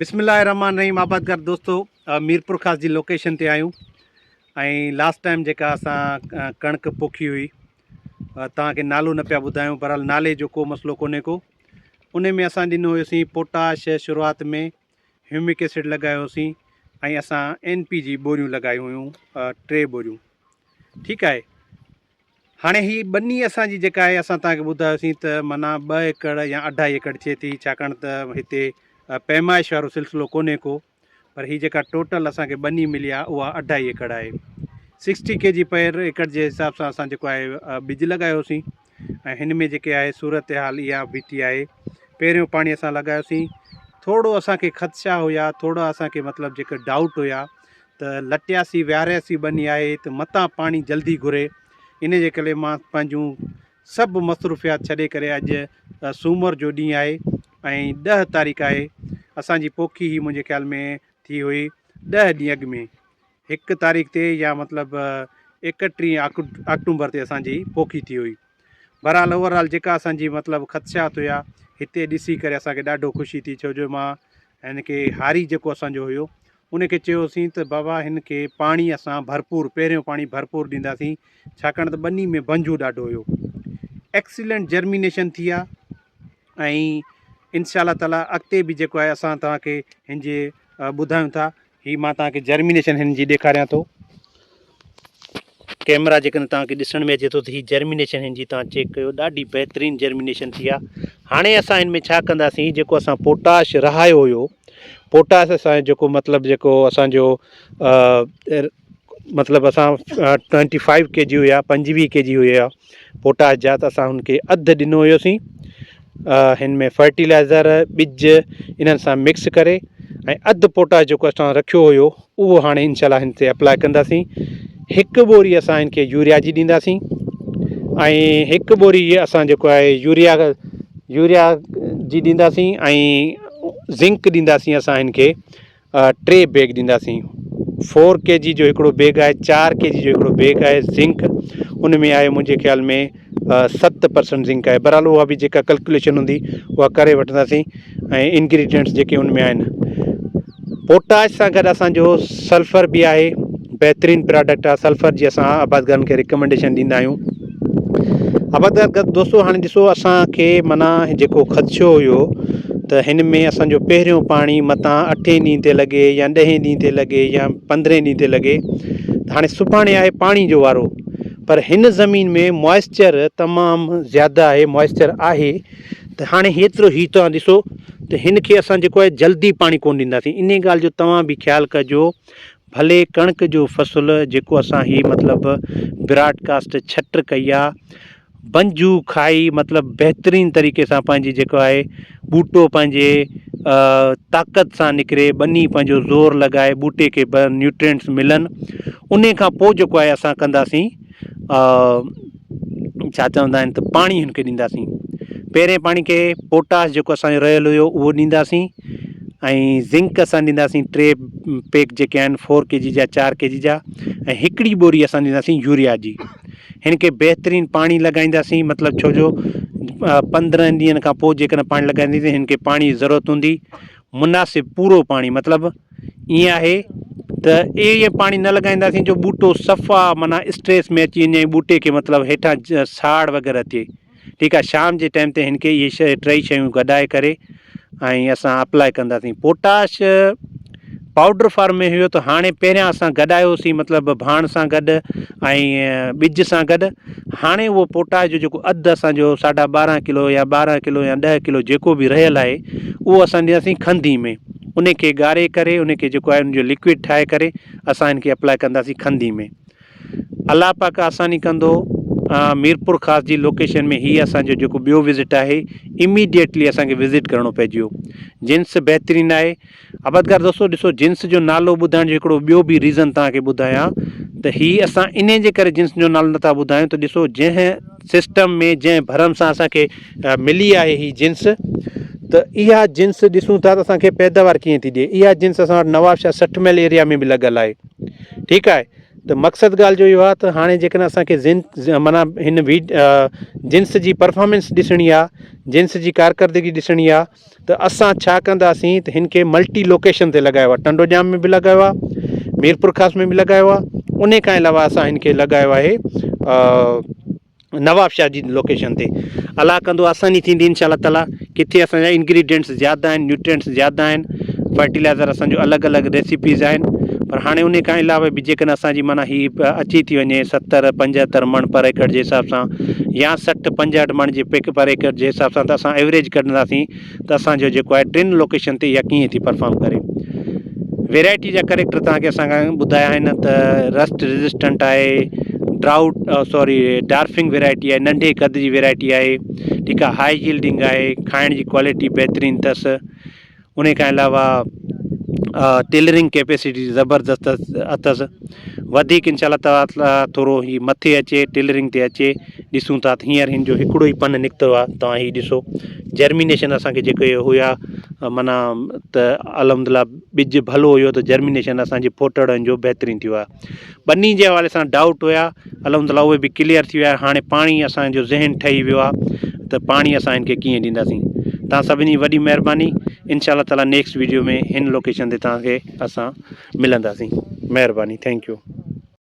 بسم الله الرحمن الرحيم آبادگار دوستو ميرپورخاص جي لوڪيشن تي آهيون ۽ لاسٽ ٽائيم جيڪا اسان ڪڻڪ پوکي هئي توهان کي نالو نه پيا ٻڌايون بهرحال نالي جو ڪو مسئلو ڪونهي ڪو ان ۾ اسان ڏنو هيوسين پوٽاش شروعات ۾ هيومڪ ايسڊ لڳايو هوسين ۽ اسان اين پي جي ٻوريون لڳايون هيون ٽي ٻوريون ٺيڪ آهي هاڻي هي ٻني اسان جي جيڪا آهي اسان توهان کي ٻڌايوسين ته معنيٰ ٻه ايڪڙ يا اڍائي ايڪڙ ٿئي ٿي ڇاڪاڻ ته هتي پيمائش وارو سلسلو ڪونهي ڪو پر هي جيڪا ٽوٽل اسان کي ٻني ملي آهي اها اڍائي ايڪڙ آهي سڪسٽي ڪي جي پر ايڪڙ جي حساب سان اسان جيڪو آهي ٻج لڳايوسين ۽ هن ۾ جيڪي آهي صورتحال اها بيٺي آهي پهريون پاڻي اسان لڳايوسين ٿورو اسان کي خدشا هيا ٿورا اسان کي مطلب جيڪي ڊائوٽ هيا ته لٽياسي ويهارياسي ٻني آهي ته متان پاڻي جلدي گهري ان جي ڪري مان پنهنجون سڀ مصروفيات ڇڏي ڪري اڄ سومر جو ڏينهن آهي ۽ ڏهه تاريخ آهي اسان جي پوکي هي منهنجي خيال ۾ ٿي هئي ڏهه ڏينهن اڳ ۾ هڪ تاريخ تي يا مطلب ايڪٽيهه آڪٽومبر تي اسان جي پوکي ٿي هئي بھرحال اوور آل جيڪا اسان جي مطلب خدشات هيا هتي ڏسي ڪري اسان کي ڏاڍو خوشي ٿي ڇو جو مان هن کي هاري جيڪو اسان جو هيو ان کي چيوسين ته بابا هن کي پاڻي اسان ڀرپور پهريون پاڻي ڀرپور ڏينداسين ڇاڪاڻ ته ٻني ۾ بنجو ڏاڍو هيو ايڪسيلنٽ جرمينيشن ٿي آ ۽ انشاء الله تعالي اڳتي به جيڪو آهي اسان توهان کي هن جي ٻڌايون ٿا هي مان توهان کي جرمينيشن هن جي ڏيکاريان ٿو. ڪيمرا جيڪڏهن توهان کي ڏسڻ ۾ اچي ٿو ته هي جرمينيشن هن جي توهان چيڪ ڪيو ڏاڍي بهترين جرمينيشن ٿي آهي. هاڻي اسان هن ۾ ڇا ڪنداسين جيڪو اسان پوٽاش رهايو هيو پوٽاش اسان جيڪو مطلب جيڪو اسان جو مطلب اسان ٽوئنٽي فائيو ڪي جي هيا پنجويهه ڪي جي هيا پوٽاش جا ته اسان هن کي اڌ ڏنو هيوسين هن ۾ فرٽيلائزر ٻج انهن سان مڪس ڪري ۽ اڌ پوٽاش جيڪو اسان رکيو هيو اهو هاڻي انشاء الله هن تي اپلاء ڪنداسين هڪ ٻوري اسان هن کي يوريا جي ڏينداسين ۽ هڪ ٻوري اسان جيڪو آهي يوريا يوريا جي ڏينداسين ۽ زنڪ ڏينداسين اسان هن کي ٽي بيگ ڏينداسين فور ڪي جي جو هڪڙو بيگ آهي چار ڪي جي جو هڪڙو بيگ آهي زنڪ ان ۾ آهي منهنجي خيال ۾ 7% زنڪ آهي بهرحال اها به جيڪا ڪلڪوليشن هوندي اها ڪري وٺنداسين ۽ انگريڊينٽس جيڪي ان ۾ آهن پوٽاش سان گڏ اسانجو سلفر به آهي بهترين پراڊڪٽ آهي سلفر جي اسان آبادگارن کي ريڪمينڊيشن ڏيندا آهيون آبادگار دوستو هاڻي ڏسو اسان کي معنيٰ جيڪو خدشو هيو ته هن ۾ اسان جو پهريون پاڻي متان اٺين ڏينهن تي لڳي يا ڏهين ڏينهن تي لڳي يا پندرهين ڏينهن تي لڳي ته هاڻي سڀاڻي آهي پاڻي جو وارو پر هن زمين ۾ موائسچر تمام زياده آهي موائسچر آهي ته هاڻي هيترو هي توهان ڏسو ته هن کي اسان جيڪو آهي جلدي پاڻي ڪونه ڏينداسين انهي ڳالهه جو توهان به خيال ڪجو ڀلي ڪڻڪ جو فصل جيڪو اسان هي مطلب براڊ ڪاسٽ ڇٽ ڪئي آ بنجو کائي مطلب بهترين طريقي سان پنهنجي جيڪو آهي ٻوٽو پنهنجي طاقت سان نڪري ٻني پنهنجو زور لڳائي ٻوٽي کي نيوٽرينٽس ملن انهي کان پوء جيڪو آهي اسان ڪنداسين ڇا چوندا آهن ته پاڻي هن کي ڏينداسين پهرين پاڻي کي پوٽاش جيڪو اسانجو رهيل هيو اهو ڏينداسين ۽ زنڪ اسان ڏينداسين ٽي پيڪ جيڪي آهن فور ڪي جي جا چار ڪي جي جا ۽ هڪڙي ٻوري اسان ڏينداسين يوريا جي هن کي بهترين پاڻي لڳائينداسين مطلب ڇو جو 15 ڏينهن کان پوء جيڪڏهن پاڻي لڳائينداسين هن کي پاڻي جي ضرورت هوندي مناسب پورو پاڻي مطلب ائين آهي ته ائين پاڻي نه لڳائينداسين جو ٻوٽو صفا معنيٰ اسٽريس ۾ اچي وڃي ۽ ٻوٽي کي مطلب هيٺان ساڙ وغيره ٿئي ٺيڪ آهي شام جي ٽائيم تي هن کي اهي شي ٽئي شيون گڏائي ڪري ۽ اسان اپلاء ڪنداسين پوٽاش پائوڊر فارم ۾ هيو ته هاڻي پهريان اسان گڏايوسين مطلب ڀاڻ سان گڏ ۽ ٻج سان گڏ هاڻي اهو پوٽاش جو جيڪو اڌ اسان جو ساڍا ٻارهن ڪلو يا ٻارهن ڪلو يا ڏهه ڪلو جيڪو به رهيل آهي اهو اسان ڏينداسين کنڌي ۾ ان کي ڳاري ڪري ان کي جيڪو آهي ان جو لڪوڊ ٺاهي ڪري اسان ان کي اپلاء ڪنداسين کنڌي ۾ الله پاڪ آساني ڪندو ميرپور خاص جي لوڪيشن ۾ هي اسان جو جيڪو ٻيو وزٽ آهي اميڊيٽلي اسان کي وزٽ ڪرڻو پئجي ويو جنس بهترين آهي آبادگار دوستو ڏسو جنس جو نالو ٻڌائڻ جو هڪڙو ٻيو به ريزن توهان کي ٻڌايان ته هي اسان انهي جي ڪري جنس جو نالو نٿا ٻڌايون ته ڏسو جنهن سسٽم ۾ جنهن ڀرم سان اسان کي ملي آهي هي جنس ته اها جنس ڏسون ٿا ته اسان کي پيداوار ڪيئن ٿي ڏئي اها جنس اسان وٽ نوابشاهه 60 ميل ايريا ۾ به لڳل آهي ٺيڪ آهي. ته مقصد ڳالهه جو اهو آهي ته هاڻي جيڪڏهن اسان کي زن معنيٰ هن وي جنس جي پرفارمنس ڏسڻي آهي، جنس جي ڪارڪردگي ڏسڻي آهي ته اسان ڇا ڪنداسين ته هن کي ملٽي لوڪيشن تي لڳايو آهي، ٽنڊوڄام ۾ به لڳايو آهي، ميرپورخاص ۾ به لڳايو آهي، انهي کان علاوه اسان هن کي لڳايو آهي نوابشاهه جي لوڪيشن تي. الله ڪندو آساني ٿيندي انشاء الله تعالي. ڪٿي اسان جا انگريڊينٽس زياده آهن، نيوٽرينٽس زياده آهن، فرٽيلائزر اسان جو الڳ الڳ ريسيپيز آهن پر هاڻي انهي کان علاوه به جيڪڏهن اسان جي معنيٰ هي اچي ٿي وڃي 70 75 مڻ پر ايڪڙ جي حساب سان يا 60 65 مڻ جي پر ايڪڙ جي حساب سان ته اسان ايوريج ڪڍنداسين ته اسان جو جيڪو آهي ٽن لوڪيشن تي اها ڪيئن ٿي پرفارم ڪري. ويرائٽي جا ڪريڪٽر توهان کي اسان کان ٻڌايا آهن ته رسٽ ريزسٽنٽ آهي، ڊرائوٽ سوري ڊارفنگ ويرائٽي آهي، ننڍي قد جي ويرائٽي آهي، ٺيڪ آهي، هائي ييلڊنگ آهي، کائڻ جي ڪوالٽي بهترين اٿس، انهي کان علاوه ٽيلرنگ ڪيپيسٽي زبردست اٿس. وڌيڪ انشاء الله تعالي ٿورو هي مٿي اچي ٽيلرنگ تي اچي ڏسون ٿا ته هينئر هن جو هڪڙو ئي پن نڪتو آهي توهان هي ڏسو جرمينيشن اسان کي جيڪي هيا معنيٰ ته الحمد لله ٻج ڀلو هيو ته جرمينيشن اسان جي ڦوٽڙن جو بهترين ٿيو آهي ٻني جي حوالي سان ڊائوٽ هيا الحمد لله اهي به ڪليئر ٿي ويا هاڻي پاڻي اسان جو ذهن ٺهي ويو آهي ته پاڻي اسان هن کي ڪيئن ڏينداسين توهان سڀني جي وڏي مهرباني انشاء الله تعالي نيڪسٽ ويڊيو ۾ هن لوڪيشن تي توهان کي اسان ملنداسين مهرباني thank you.